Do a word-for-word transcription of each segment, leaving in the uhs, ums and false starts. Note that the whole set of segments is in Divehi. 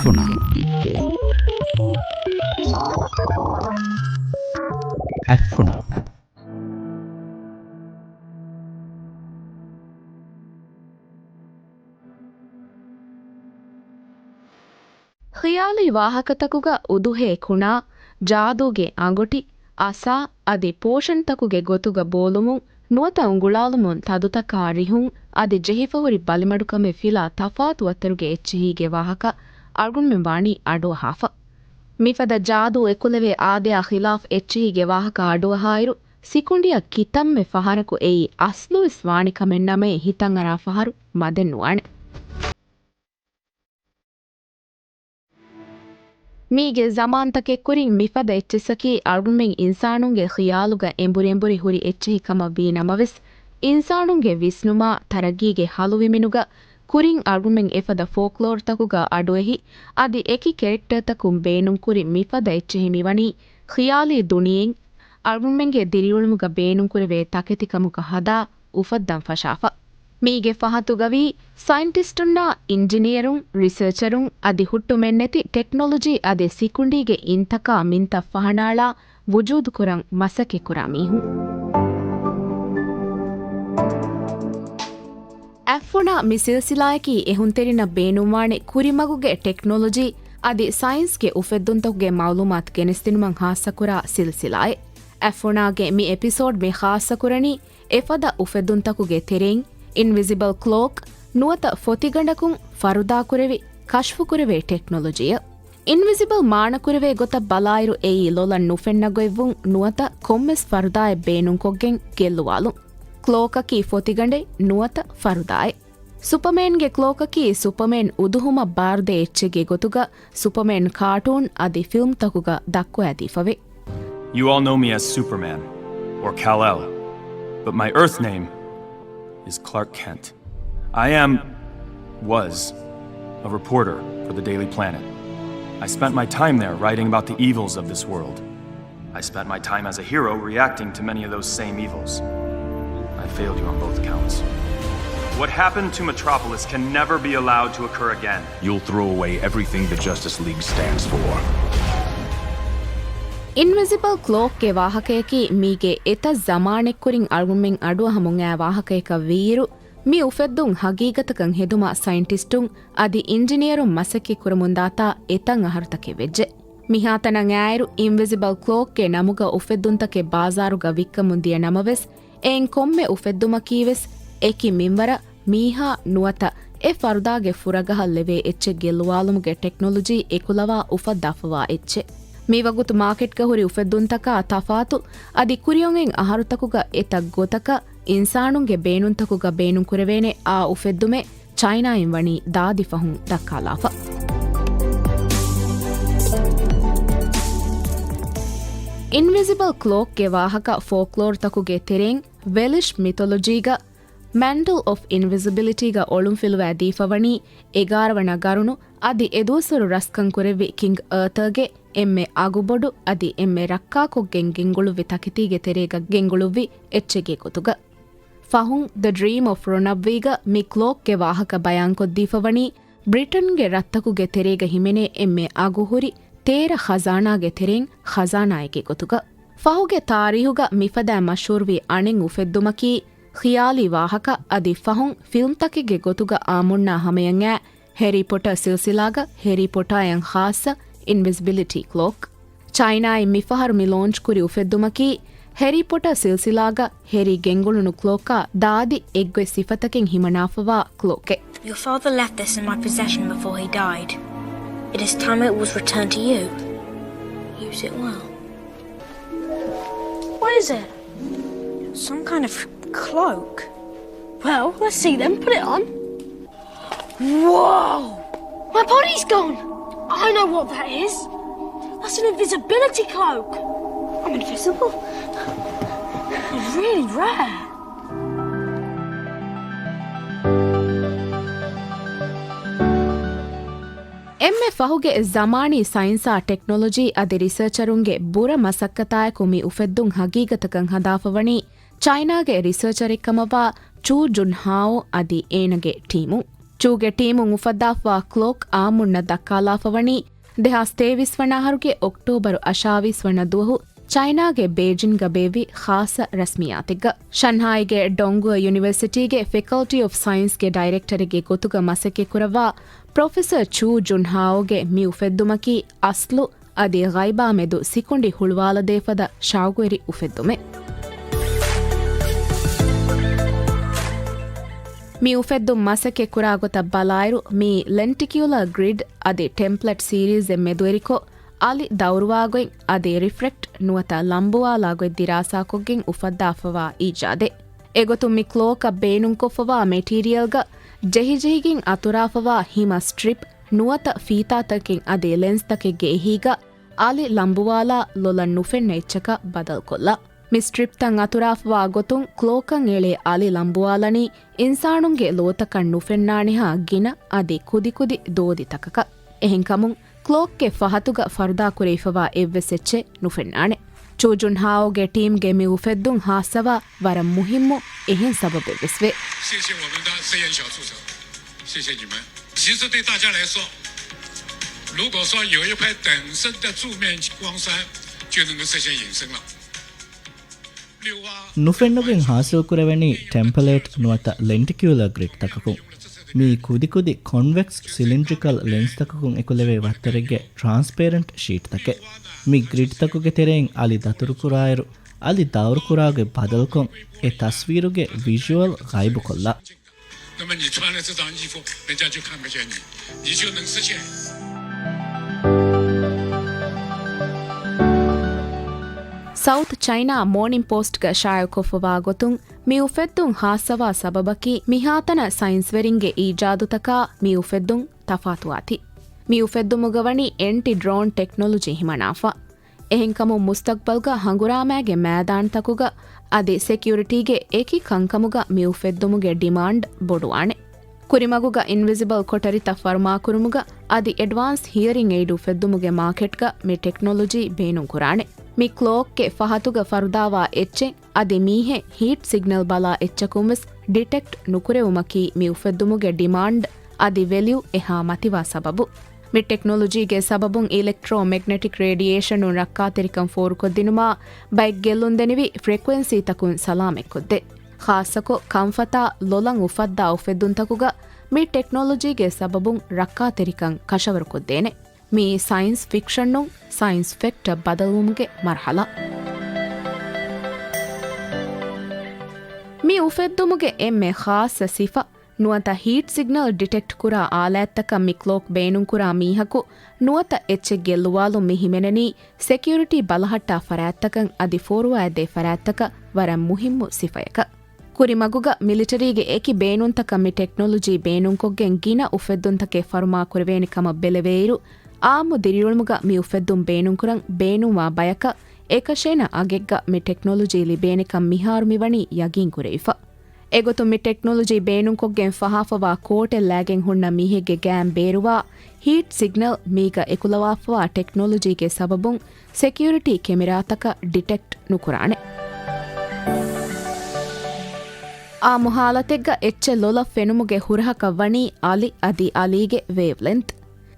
އެފްއެން. އެފްއެން. ޚިޔާލީ ވާހަކަތަކުގަ އުދުހޭ ކުނާ، ޖާދޫގެ އަނގޮޓި، އަސާ އަދި ޕޯޝަންތަކުގެ ގޮތުގަ ބޯލުމުން، ނުވަތަ އުނގުޅާލުމުން ތަދުތަކާ ރިހުން އަދި ޖެހިފަހުރި ބަލިމަޑުކަމެއް ފިލާ ތަފާތު ވައްތަރުގެ އެއްޗެހީގެ ވާހަކަ އަޅުގަނޑުމެން ވާނީ އަޑުއަހާފަ. މިފަދަ ޖާދޫ އެކުލެވޭ އާދަޔާ ޚިލާފް އެއްޗެހީގެ ވާހަކަ އަޑުއަހާއިރު، ސިކުނޑިއަށް ކިތަންމެ ފަހަރަކު އެއީ އަސްލުވެސް ވާނެ ކަމެއް ނަމައި ހިތަށްއަރާ ފަހަރު މަދެއް ނުވާނެ. މީގެ ޒަމާންތަކެއްކުރިން މިފަދަ އެއްޗިއްސަކީ އަޅުގަނޑުމެން އިންސާނުންގެ ޚިޔާލުގަ އެނބުރި އެނބުރި ހުރި އެއްޗެހި ކަމަށް ވީ ނަމަވެސް، އިންސާނުންގެ ވިސްނުމާ ތަރައްގީގެ ހަލުވިމިނުގަ ކުރިން އަޅުގަނޑުމެން އެފަދަ ފޯކްލޯރްތަކުގަ އަޑުއެހި، އަދި އެކި ކެރެކްޓަރތަކުން ބޭނުންކުރި މިފަދަ އެއްޗެހި މިވަނީ ޚިޔާލީ ދުނިޔެއިން އަޅުގަނޑުމެންގެ ދިރިއުޅުމުގަ ބޭނުންކުރެވޭ ތަކެތިކަމުގަ ހަދާ އުފައްދަން ފަށާފަ. މީގެ ފަހަތުގަވީ ސައިންޓިސްޓުންނާ އިންޖިނިއަރުން، ރިސަރޗަރުން އަދި ހުއްޓުމެއްނެތި ޓެކްނޮލޮޖީ އަދި ސިކުނޑީގެ އިންތަކާ މިންތައް ފަހަނާޅާ ވުޖޫދުކުރަން މަސައްކަތްކުރާ މީހުން. އެފްއުނާ މި ސިލްސިލާއަކީ އެހުންތެރިންނަށް ބޭނުންވާނެ ކުރިމަގުގެ ޓެކްނޮލޮޖީ އަދި ސައިންސްގެ އުފެއްދުންތަކުގެ މައުލޫމާތު ގެނެސްދިނުމަށް ޚާއްޞަކުރާ ސިލްސިލާއެއް. އެފްއުނާގެ މި އެޕިސޯޑް މި ޚާއްޞަކުރަނީ އެފަދަ އުފެއްދުންތަކުގެ ތެރެއިން އިންވިޒިބަލް ކްލޯކް ނުވަތަ ފޮތިގަނޑަކުން ފަރުދާކުރެވި، ކަޝްފުކުރެވޭ ޓެކްނޮލޮޖީއަށް. އިންވިޒިބަލް މާނަކުރެވޭ ގޮތަށް ބަލާއިރު، އެއީ ލޮލަށް ނުފެންނަގޮތްވުން ނުވަތަ ކޮންމެސް ފަރުދާއެއް ބޭނުންކޮށްގެން ގެއްލުވާލުން. ކްލޯކަކީ ފޮތިގަނޑެއް ނުވަތަ ފަރުދާއެއް. ސުޕަމޭންގެ ކްލޯކަކީ ސުޕަމޭން އުދުހުމަށް ބާރުދޭ އެއްޗެއްގެ ގޮތުގަ ސުޕަމޭން ކާޓޫން އަދި ފިލްމްތަކުގަ ދައްކަވައިދީފަވޭ. You all know me as Superman, or Kal-El, but my Earth name is Clark Kent. I am, was, a reporter for the Daily Planet. I spent my time there writing about the evils of this world. I spent my time as a hero reacting to many of those same evils. I failed you on both counts. What happened to Metropolis can never be allowed to occur again. You'll throw away everything the Justice League stands for. އިންވިޒިބަލް ކްލޯކްގެ ވާހަކަޔަކީ މީގެ އެތައް ޒަމާނެއްކުރިން އަޅުގަނޑުމެން އަޑުއަހަމުން އައި ވާހަކަޔަކަށް ވީއިރު، މި އުފެއްދުން ހަގީގަތަކަށް ހެދުމަށް ސައިންޓިސްޓުން އަދި އިންޖިނިއަރުން މަސައްކަތްކުރަމުންދާތާ އެތައް އަހަރުތަކެއް ވެއްޖެ. މިހާތަނަށް އައިއިރު، އިންވިޒިބަލް ކްލޯކްގެ ނަމުގަ އުފެއްދުންތަކެއް ބާޒާރުގަ ވިއްކަމުން ދިޔަ ނަމަވެސް، އެއިން ކޮންމެ އުފެއްދުމަކީވެސް އެކި މިންވަރަށް މީހާ ނުވަތަ އެ ފަރުދާގެ ފުރަގަހަށް ލެވޭ އެއްޗެއް ގެއްލުވާލުމުގެ ޓެކްނޮލޮޖީ އެކުލަވާ އުފައްދާފަވާ އެއްޗެއް. މިވަގުތު މާކެޓްގަ ހުރި އުފެއްދުންތަކާ ތަފާތު އަދި ކުރިއޮންގެން އަހަރުތަކުގަ އެތައް ގޮތަކަށް އިންސާނުންގެ ބޭނުންތަކުގަ ބޭނުންކުރެވޭނެ އާ އުފެއްދުމެއް ޗައިނާއިން ވަނީ ދާދި ފަހުން ދައްކާލާފަ. އިންވިޒިބަލް ކްލޯކްގެ ވާހަކަ ފޯކްލޯރްތަކުގެ ތެރެއިން ވެލިޝް މިތޮލޮޖީގަ މެންޑަލް އޮފް އިންވިޒިބިލިޓީގަ އޮޅުންފިލުވައިދީފަވަނީ އެގާރަ ވަނަ ގަރުނު އަދި އެދުވަސްވަރު ރަސްކަން ކުރެއްވި ކިންގް އާތަރގެ އެންމެ އަގުބޮޑު އަދި އެންމެ ރައްކާކޮށްގެން ގެންގުޅުއްވި ތަކެތީގެ ތެރޭގަ ގެންގުޅުއްވި އެއްޗެއްގެ ގޮތުގަ. ފަހުން ދަ ޑްރީމް އޮފް ރޮނަބްވީގަ މި ކްލޯކްގެ ވާހަކަ ބަޔާންކޮށްދީފަވަނީ ބްރިޓަންގެ ރަށްތަކުގެ ތެރޭގަ ހިމެނޭ އެންމެ އަގުހުރި ތޭރަ ޚަޒާނާގެ ތެރެއިން ޚަޒާނާއެއްގެ ގޮތުގަ. ފަހުގެ ތާރީހުގަ މިފަދައިން މަޝްހޫރުވި އަނެއް އުފެއްދުމަކީ ޚިޔާލީ ވާހަކަ އަދި ފަހުން ފިލްމްތަކެއްގެ ގޮތުގަ އާމުންނާ ހަމަޔަށް އައި ހެރީ ޕޮޓަރ ސިލްސިލާގަ ހެރީ ޕޮޓާއަށް ޚާއްޞަ އިންވިޒިބިލިޓީ ކްލޯކް. ޗައިނާއިން މިފަހަރު މި ލޯންޗްކުރި އުފެއްދުމަކީ ހެރީ ޕޮޓަރ ސިލްސިލާގަ ހެރީ ގެންގުޅުނު ކްލޯކާ ދާދި އެއްގޮތް ސިފަތަކެއް ހިމަނާފަވާ ކްލޯކެއް. Your father left this in my possession before he died. It is time it was returned to you. Use it well. What is it? Some kind of cloak. Well, let's see then. Put it on. Whoa! My body's gone! I know what that is. That's an invisibility cloak. I'm invisible. It's really rare. އެންމެ ފަހުގެ ޒަމާނީ ސައިންސާ ޓެކްނޮލޮޖީ އަދި ރިސަރޗަރުންގެ ބުރަ މަސައްކަތާއެކު މި އުފެއްދުން ހަގީގަތަކަށް ހަދާފަވަނީ ޗައިނާގެ ރިސަރޗަރެއްކަމަށްވާ ޗޫ ޖުން ހާއޯ އަދި އޭނަގެ ޓީމުން. ޗޫގެ ޓީމުން އުފައްދާފަވާ ކްލޯކް އާއްމުންނަށް ދައްކާލާފަ ވަނީ ދެހާސް ތޭވީސް ވަނަ އަހަރުގެ އޮކްޓޯބަރު އަށާވީސް ވަނަ ދުވަހު ޗައިނާގެ ބޭޖިންގަ ބޭއްވި ޚާއްޞަ ރަސްމިއްޔާތެއްގަ. ޝަންހާއިގެ ޑޮންގުއަ ޔުނިވަރސިޓީގެ ފެކަލްޓީ އޮފް ސައިންސްގެ ޑައިރެކްޓަރެއްގެ ގޮތުގަ މަސައްކަތްކުރައްވާ ޕްރޮފެސަރ ޗޫ ޖުންހާއޯގެ މި އުފެއްދުމަކީ އަސްލު އަދި ޣައިބާ މެދު ސިކުނޑި ހުޅުވާލަދޭފަދަ ޝައުގުވެރި އުފެއްދުމެއް. މި އުފެއްދުން މަސައްކަތްކުރާ ގޮތަށް ބަލާއިރު، މީ ލެންޓިކިއުލަރ ގްރިޑް އަދި ޓެމްޕްލެޓް ސީރީޒެއް މެދުވެރިކޮށް، އަލި ދައުރުވާގޮތް އަދި ރިފްރެކްޓް ނުވަތަ ލަނބުވާލާގޮތް ދިރާސާކޮށްގެން އުފައްދާފަވާ އީޖާދެއް. އެގޮތުން މި ކްލޯކަށް ބޭނުންކޮށްފަވާ މެޓީރިއަލްގަ ޖެހިޖެހިގެން އަތުރާފަވާ ހިމަ ސްޓްރިޕް ނުވަތަ ފީތާތަކެއް އަދި ލެންސްތަކެއްގެ އެހީގަ އަލި ލަނބުވާލާ ލޮލަށް ނުފެންނަ އެއްޗަކަށް ބަދަލުކޮށްލާ. މި ސްޓްރިޕްތައް އަތުރާފަވާ ގޮތުން ކްލޯކަށް އެޅޭ އަލި ލަނބުވާލަނީ އިންސާނުންގެ ލޯތަކަށް ނުފެންނާނެހާ ގިނަ އަދި ކުދިކުދި ދޯދިތަކަކަށް. އެހެންކަމުން ކްލޯކްގެ ފަހަތުގަ ފަރުދާކުރެވިފަވާ އެއްވެސް އެއްޗެއް ނުފެންނާނެ. ޗޫ ޖުންހާއޯގެ ޓީމްގެ މި އުފެއްދުން ހާއްސަވާ ވަރަށް މުހިއްމު އެހެން ސަބަބެއްވެސް ވޭ. 谢谢我们的实验小组长，谢谢你们。其实对大家来说，如果说有一块等身的柱面光山，就能够实现隐身了。 ނުފެންނުގެން ހާސިލްކުރެވެނީ ޓެމްޕްލެޓް ނުވަތަ ލެންޓިކިއުލަރ ގްރިޑްތަކަކުން. މީ ކުދިކުދި ކޮންވެކްސް ސިލިންޑްރިކަލް ލެންސްތަކަކުން އެކުލެވޭ ވައްތަރެއްގެ ޓްރާންސްޕޭރެންޓް ޝީޓްތަކެއް. މި ގްރިޑްތަކުގެ ތެރެއިން އަލި ދަތުރުކުރާއިރު، އަލި ދައުރުކުރާގޮތް ބަދަލުކޮށް، އެ ތަސްވީރުގެ ވިޒުއަލް ޣައިބުކޮށްލާ. 那么你穿了这张衣服，人家就看不见你，你就能实现。 ސައުތު ޗައިނާ މޯނިން ޕޯސްޓްގަ ޝާއިޢުކޮށްފަވާ ގޮތުން، މި އުފެއްދުން ހާއްސަވާ ސަބަބަކީ މިހާތަނަށް ސައިންސްވެރިންގެ އީޖާދުތަކާ މި އުފެއްދުން ތަފާތުވާތީ. މި އުފެއްދުމުގަ ވަނީ އެންޓި ޑްރޯން ޓެކްނޮލޮޖީ ހިމަނާފަ. އެހެންކަމުން މުސްތަޤްބަލްގަ ހަނގުރާމައިގެ މައިދާންތަކުގަ އަދި ސެކިއުރިޓީގެ އެކި ކަންކަމުގަ މި އުފެއްދުމުގެ ޑިމާންޑް ބޮޑުވާނެ. ކުރިމަގުގަ އިންވިޒިބަލް ކޮޓަރިތައް ފަރުމާކުރުމުގަ އަދި އެޑްވާންސް ހިއަރިން އެއިޑް އުފެއްދުމުގެ މާކެޓްގަ މި ޓެކްނޮލޮޖީ ބޭނުންކުރާނެ. މި ކްލޯކްގެ ފަހަތުގަ ފަރުދާވާ އެއްޗެއް އަދި މީހެއް ހީޓް ސިގްނަލް ބަލާ އެއްޗަކުންވެސް ޑިޓެކްޓް ނުކުރެވުމަކީ މި އުފެއްދުމުގެ ޑިމާންޑް އަދި ވެލިއު އެހާ މަތިވާ ސަބަބު. މި ޓެކްނޮލޮޖީގެ ސަބަބުން އިލެކްޓްރޯމެގްނެޓިކް ރޭޑިއޭޝަނުން ރައްކާތެރިކަން ފޯރުކޮށްދިނުމާ، ބައެއް ގެއްލުންދެނިވި ފްރިކުއެންސީތަކުން ސަލާމަތްކޮށްދޭ. ޚާއްޞަކޮށް، ކަންފަތާ ލޮލަށް އުފައްދާ އުފެއްދުންތަކުގަ މި ޓެކްނޮލޮޖީގެ ސަބަބުން ރައްކާތެރިކަން ކަށަވަރުކޮށްދޭނެ. މީ ސައިންސް ފިކްޝަނުން ސައިންސް ފެކްޓަށް ބަދަލުވުމުގެ މަރުހަލާ. މި އުފެއްދުމުގެ އެންމެ ޚާއްޞަ ސިފަ، ނުވަތަ ހީޓް ސިގްނަލް ޑިޓެކްޓް ކުރާ އާލާތްތަކަށް މި ކްލޯކް ބޭނުންކުރާ މީހަކު ނުވަތަ އެއްޗެއް ގެއްލުވާލުން މި ހިމެނެނީ ސެކިއުރިޓީ ބަލަހައްޓާ ފަރާތްތަކަށް އަދި ފޯރުވައިދޭ ފަރާތްތަކަށް ވަރަށް މުހިއްމު ސިފަޔަކަށް. ކުރިމަގުގަ މިލިޓަރީގެ އެކި ބޭނުންތަކަށް މި ޓެކްނޮލޮޖީ ބޭނުންކޮށްގެން ގިނަ އުފެއްދުންތަކެއް ފަރުމާކުރެވޭނެ ކަމަށް ބެލެވޭއިރު، އާއްމު ދިރިއުޅުމުގަ މި އުފެއްދުން ބޭނުންކުރަން ބޭނުންވާ ބަޔަކަށް އެކަށޭނަ އަގެއްގަ މި ޓެކްނޮލޮޖީ ލިބޭނެކަން މިހާރު މިވަނީ ޔަގީންކުރެވިފަ. އެގޮތުން މި ޓެކްނޮލޮޖީ ބޭނުންކޮށްގެން ފަހާފަވާ ކޯޓެއް ލައިގެން ހުންނަ މީހެއްގެ ގައިން ބޭރުވާ ހީޓް ސިގްނަލް މީގަ އެކުލަވާފަވާ ޓެކްނޮލޮޖީގެ ސަބަބުން ސެކިއުރިޓީ ކެމެރާތަކަށް ޑިޓެކްޓް ނުކުރާނެ. އާއްމު ހާލަތެއްގަ އެއްޗެއް ލޮލަށް ފެނުމުގެ ހުރަހަކަށް ވަނީ އަލި އަދި އަލީގެ ވޭވްލެންތް.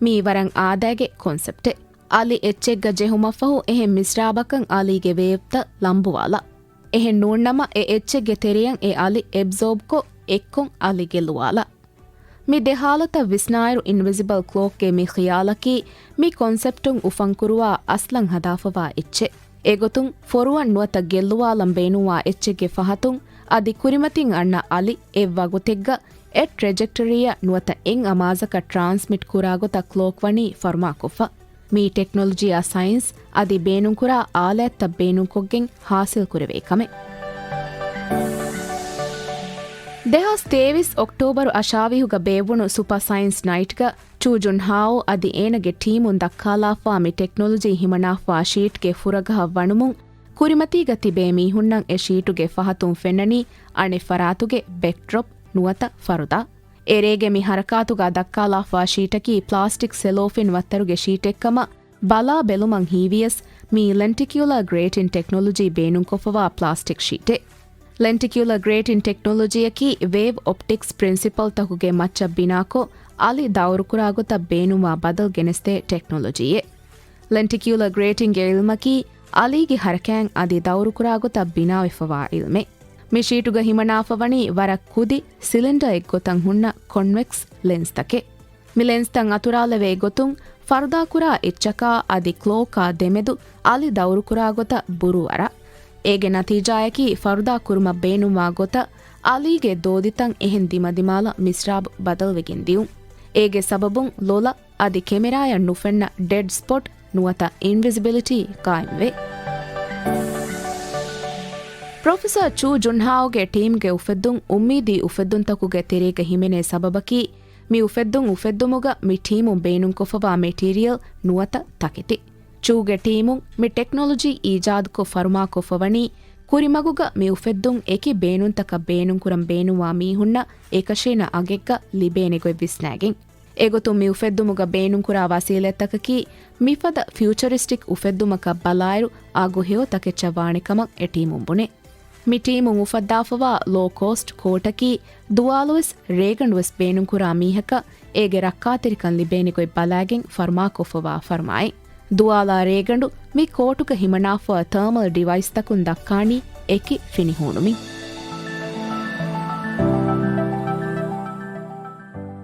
މީ ވަރަށް އާދައިގެ ކޮންސެޕްޓެއް. އަލި އެއްޗެއްގަ ޖެހުމަށްފަހު އެހެން މިސްރާބަކަށް އަލީގެ ވޭވްތައް ލަނބުވާލާ. އެހެން ނޫންނަމަ އެ އެއްޗެއްގެ ތެރެއަށް އެ އަލި އެބްޒޯބްކޮށް އެއްކޮށް އަލި ގެއްލުވާލާ. މި ދެ ހާލަތަށް ވިސްނާއިރު އިންވިޒިބަލް ކްލޯކްގެ މި ޚިޔާލަކީ މި ކޮންސެޕްޓުން އުފަންކުރުވާ އަސްލަށް ހަދާފަވާ އެއްޗެއް. އެގޮތުން ފޮރުވަން ނުވަތަ ގެއްލުވާލަން ބޭނުންވާ އެއްޗެއްގެ ފަހަތުން އަދި ކުރިމަތިން އަންނަ އަލި އެއް ވަގުތެއްގަ އެއް ޓްރެޖެކްޓަރީއަށް ނުވަތަ އެއް އަމާޒަކަށް ޓްރާންސްމިޓް ކުރާ ގޮތަށް ކްލޯކް ވަނީ ފަރުމާކޮށްފަ. މި ޓެކްނޮލޮޖީއާ ސައިންސް އަދި ބޭނުންކުރާ އާލާތްތައް ބޭނުންކޮށްގެން ހާސިލްކުރެވޭ ކަމެއް. ދެހާސް ތޭވީސް އޮކްޓޯބަރު އަށާވީހުގަ ބޭއްވުނު ސުޕަ ސައިންސް ނައިޓްގަ ޗޫ ޖުން ހާއޯ އަދި އޭނަގެ ޓީމުން ދައްކާލާފާ މި ޓެކްނޮލޮޖީ ހިމަނާފާ ޝީޓްގެ ފުރަގަހަށް ވަނުމުން، ކުރިމަތީގަ ތިބޭ މީހުންނަށް އެ ޝީޓުގެ ފަހަތުން ފެންނަނީ އަނެއް ފަރާތުގެ ބެކްޑްރޮޕް ނުވަތަ ފަރުދާ. އެރޭގެ މި ހަރަކާތުގަ ދައްކާލާފާ ޝީޓަކީ ޕްލާސްޓިކް ސެލޯފިން ވައްތަރުގެ ޝީޓެއްކަމަށް ބަލާ ބެލުމަށް ހީވިޔަސް، މީ ލެންޓިކިއުލާ ގްރޭޓިން ޓެކްނޮލޮޖީ ބޭނުންކޮށްފަވާ ޕްލާސްޓިކް ޝީޓެއް. ލެންޓިކިއުލަ ގްރޭޓިން ޓެކްނޮލޮޖީއަކީ ވޭވް އޮޕްޓިކްސް ޕްރިންސިޕަލްތަކުގެ މައްޗަށް ބިނާކޮށް، އަލި ދައުރުކުރާ ގޮތަށް ބޭނުންވާ ބަދަލު ގެނެސްދޭ ޓެކްނޮލޮޖީއެއް. ލެންޓިކިއުލަ ގްރޭޓިންގެ އިލްމަކީ އަލީގެ ހަރަކާތް އަދި ދައުރުކުރާ ގޮތަށް ބިނާވެފަވާ އިލްމެއް. މި ޝީޓުގަ ހިމަނާފަވަނީ ވަރަށް ކުދި ސިލިންޑަރެއްގޮތަށް ހުންނަ ކޮންވެކްސް ލެންސްތަކެއް. މި ލެންސްތައް އަތުރާލެވޭ ގޮތުން ފަރުދާކުރާ އެއްޗަކާ އަދި ކްލޯކާ ދެމެދު އަލި ދައުރުކުރާ ގޮތަށް ބުރޫއަރާ. އޭގެ ނަތީޖާއަކީ ފަރުދާ ކުރުމަށް ބޭނުންވާ ގޮތަށް އަލީގެ ދޯދިތައް އެހެން ދިމަދިމާލަށް މިސްރާބު ބަދަލުވެގެން ދިޔުން. އޭގެ ސަބަބުން ލޮލަށް އަދި ކެމެރާޔަށް ނުފެންނަ ޑެޑް ސްޕޮޓް ނުވަތަ އިންވިޒިބިލިޓީ ޤާއިމްވޭ. ޕްރޮފެސަރ ޗޫ ޖުންހާއޯގެ ޓީމްގެ އުފެއްދުން އުއްމީދީ އުފެއްދުންތަކުގެ ތެރޭގަ ހިމެނޭ ސަބަބަކީ، މި އުފެއްދުން އުފެއްދުމުގަ މި ޓީމުން ބޭނުންކޮށްފަވާ މެޓީރިއަލް ނުވަތަ ތަކެތި. ޗޫގެ ޓީމުން މި ޓެކްނޮލޮޖީ އީޖާދުކޮށް ފަރުމާކޮށްފަވަނީ، ކުރިމަގުގަ މި އުފެއްދުން އެކި ބޭނުންތަކަށް ބޭނުންކުރަން ބޭނުންވާ މީހުންނަށް އެކަށީނަ އަގެއްގަ ލިބޭނެ ގޮތް ވިސްނާގެން. އެގޮތުން މި އުފެއްދުމުގަ ބޭނުންކުރާ ވަސީލަތްތަކަކީ، މިފަދަ ފިއުޗަރިސްޓިކް އުފެއްދުމަކަށް ބަލާއިރު އަގު ހެޔޮ ތަކެއްޗަށް ވާނެ ކަމަށް އެ ޓީމުން ބުނޭ. މި ޓީމުން އުފައްދާފަވާ ލޯ ކޯސްޓް ކޯޓަކީ، ދުވާލުވެސް ރޭގަނޑުވެސް ބޭނުންކުރާ މީހަކަށް އޭގެ ރައްކާތެރިކަން ލިބޭނެ ގޮތް ބަލާގެން ފަރުމާކޮށްފަވާ ފަރުމާއެއް. ދުވާލާ ރޭގަނޑު މި ކޯޓުގަ ހިމަނާފަ ތާމަލް ޑިވައިސްތަކުން ދައްކާނީ އެކި ފިނިހޫނުމިން.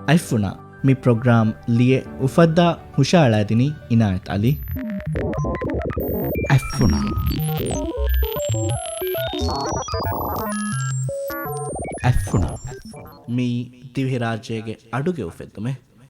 އަތްފުނާ، މި ޕްރޮގްރާމް ލިޔެ އުފައްދާ ހުށައަޅާދިނީ އިނާޔަތް އަލީ. އަތްފުނާ. އަތްފުނާ. މިއީ ދިވެހިރާއްޖޭގެ އަޑުގެ އުފެއްދުމެއް.